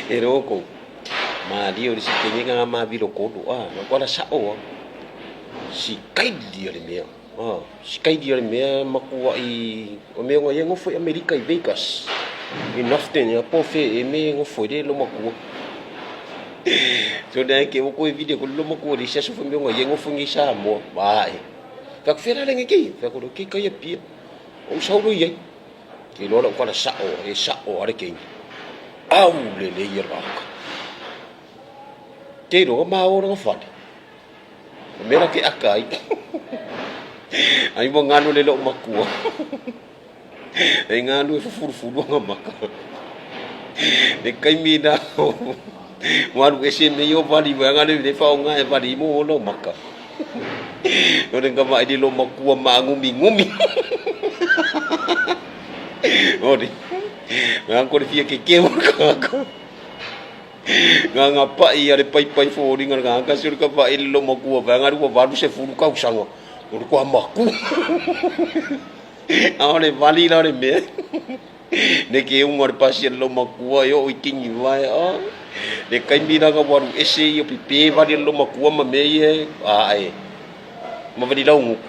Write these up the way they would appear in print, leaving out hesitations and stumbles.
E loko. Malie o le si kenge nga ma vilo kolo a na ko ala sao a. Si kaili le mea. A si kaili le mea makua i o mea nga ia ngofo i Amerika i Vegas. I nafte ni po fe e me ngofo i le lo makua. So ne ke o ko e video ko lo makua li se so fe mea nga ia ngofo ngi Samoa. Ba e. Ka ku fera le ngi ki. Ka ku ki ka ia pia. O saulo ia. Ke loa lau kala sao e sao a le keini. Au le le ia laka. Te iloa ma o langa fale. O mea la ke aka ai. Ai mo ngalo le loo makua. E ngalo e fufurufuru anga maka. Le kaimi na walu ese me yo vali wa ngale le fa onga e vali mo lo maka. O le ngama i lo makua ma ngumi ngumi. O le nga ko le fia ke ke ka ka. Nga nga pai a le pai pai fo ringa nga ka se ka va i lo makua va nga ru valu se furu ka usanga. O le kwa maku. A o le vali la le mea. Ne ke unga le pasi lo makua yo i kingi vai o. Le kaimi la nga waru ese i o pipe vali lo makua ma me ye a e. Ma vali lau nguku.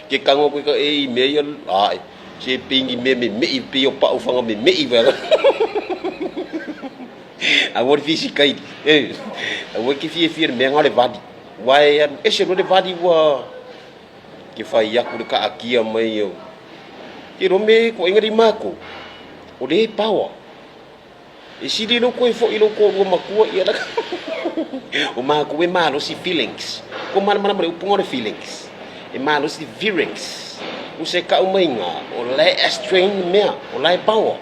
Ke kango koe ka e i mea ia a e. Se pingi me me me i pi o pau whanga me me i wera. A wori fisi kai. E. A woi ki fie fie me ngale vali. Wai alu ese lo le vali ua ke whai aku le ka akia mai o. Ke ro me ko engari mako. O le pawa. E sili lo koe fo'i lo ko rua makua ia la. O mako e malosi feelings. Ko mana mana le upunga o le feelings. E malosi feelings. O se kau mai ngā, o le strain mea, o lai power.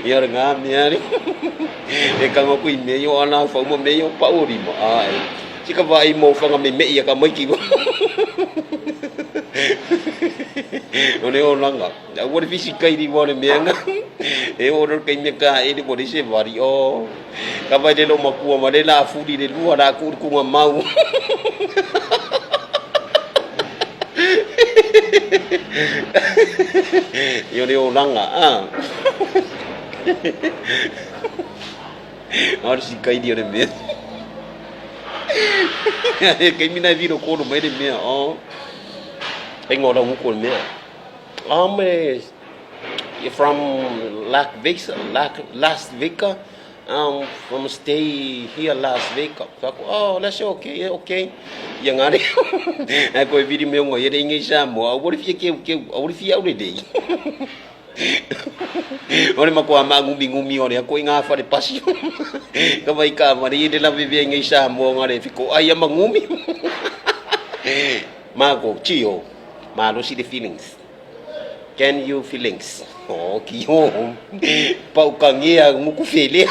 Ia re ngā mea re. E kanga kui mea i o ana whau ma mea i o pau rima. A e. Si ka vai mo whanga me me ia ka mai ki. O le o langa. Aua le fisi kairi wa le mea nga. E o ro kai mea ka e le mo se vari o. Ka vai le lo makua ma le la fuli le lua la ku ku nga mau. Io le o langa a. Aua le si kairi o le mea. E kai mina e viro koro mai le mea o. E ngora nguko le mea. I'm from Las Vegas, Las Vegas. From stay here Las Vegas. Fa ko, oh, that's okay, yeah, okay. Ia ngare. Ai koe viri me ongo, ia re inge Samoa. Au wori fia keu keu, au wori fia au le dei. Ore ma koa ma ngumi ngumi ore ko i ngā whare pasi. Ka vai ka mare i le lawe vea inge Samoa ngare fiko ai ama ngumi. Ma ko tio. Malosi le feelings. Can you feelings? Oh, ki ho. Pau ka ngea nguku felea.